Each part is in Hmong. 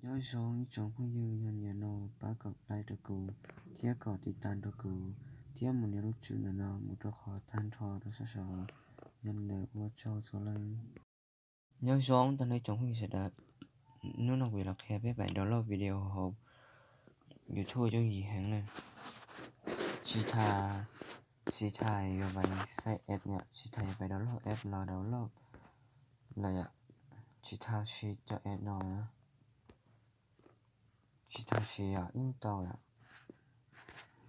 Nyob zoo ib tsoom phooj ywg, yog nyiam no pab kom like rau kuv thiab kom tiv tas rau kuv thiab mus nias lub tswb ntawm no mus rau qhov tag nrho rau sab saud. Yog li ntawd ua tsaug txhua leej. Nyob zoo tag nrho ib tsoom phooj ywg sawv daws, hnub no kuv yuav los qhia peb pais download video hauv YouTube yooj yim heev na. Tsis tas, tsis tas yuav pais xaiv app yom, tsis tas yuav pais download app los download lawm yom, tsis tas siv cov app no, tsis tas siv yom, ib tau yom,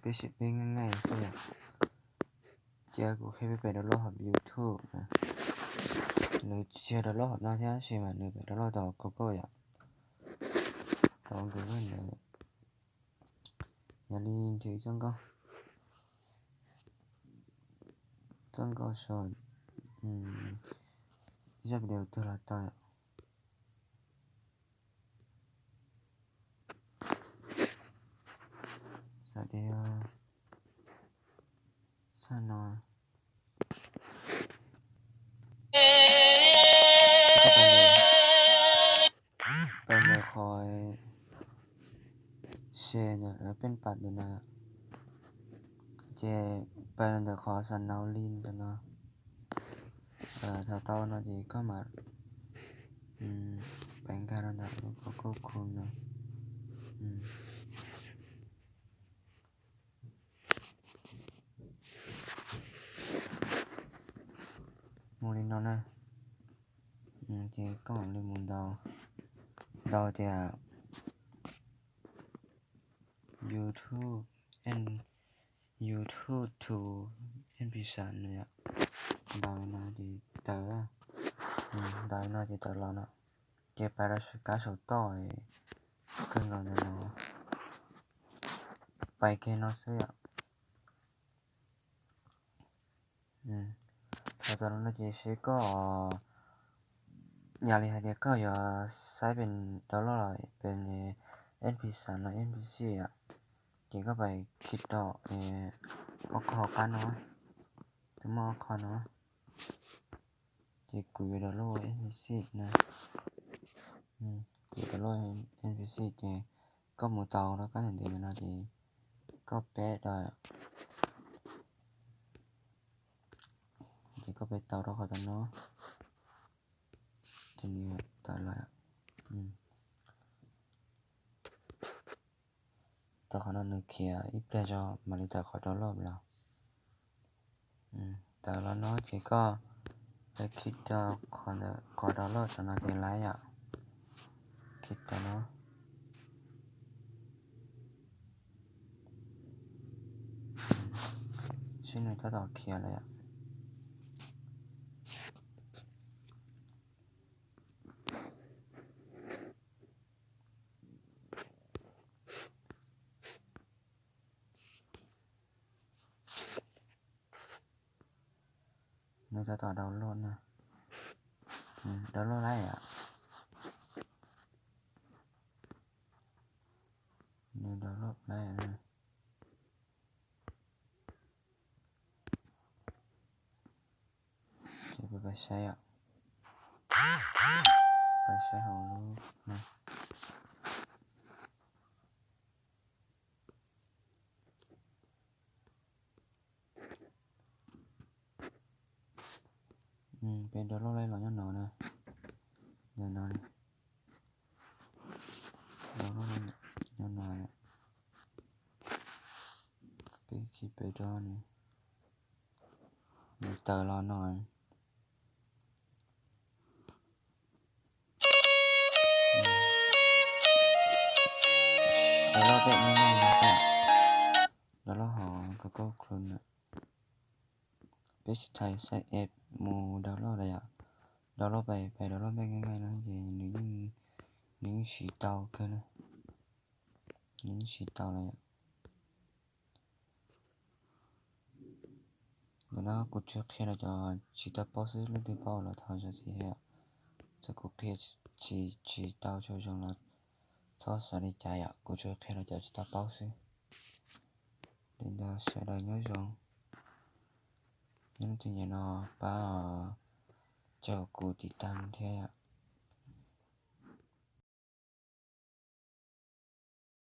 peb siv peb nqaij nqaij xwb yom. Ces kuv qhia peb pais download hauv YouTube na. Nws tsis yog download hauv no thiab tab sis mas nws pais download tau Google yom, tau Google ntawd. Yog li nrhiav txoj nkauj, txoj nkauj sau, ib zaj video twg los tau yom. Xav tias yog txoj no, pais ntawm qhov share ntawm peb pam ntawm no, ces pais ntawm qhov xa nau li ntawm no. Thaum tau no ces koj mam pais nkag rau ntawm lub Google Chrome no. Mus li no na, ces koj mam li mus ntaus, ntaus tias YouTube, YouTube to MP三 no yom. Ntaus li no ces tawm, ntaus li no ces tawm los no. Ces pais rau kab saum toj kawg nkaus ntawm no, pais kiag no xwb yom. Thaum tawm los no ces seb koj, yam li hais tias koj yuav xaiv pem download los pem MP三 los MP six yom, ces koj pais khij rau ob qho qab no, twb muaj ob qho no. Ces kuv yuav download MP six na, kuv yuav download MP six ces koj mus tau rau kab ntim ntiv ntawm no ces koj peb rau, ces koj peb tau rau qhov tau no, ces nws tawm los. Tau qhov no nws khiav ib pliag tso mam li tawm qhov download los. Tawm los no ces koj peb khij rau qhov download rau no ces laiv yom, khij rau no. Seb nws tab tom khiav lawm yom. Nws tab tom download na, download laiv yom. Nws download laiv na. Ces peb pais saib yom, pais saib hauv lub no. Peb download laiv los nyob no na, ntawm no, download nyob no. Peb khij pem rau nws, nws tawm los no. Download pem no, download hauv Google Chrome na. Peb tsis tas xaiv app mus download los yom, download pais, pais download pem nqaij nqaij no ces nws yeej siv tau kawg na, nws yeej siv tau los yom. Ntawm no kuv tsuas qhia rau cov tsis tau paub xwb, leej twg paub los thov zam txim thiab. Txawm kuv qhia tsis, tsis tau tshua zoo los txhob xav li cas yom, kuv tsuas qhia rau cov tsis tau paub xwb. Li ntawd sawv daws nyob zoo, yog leej twg nyiam no pab caum kuv tiv tas thiab yom.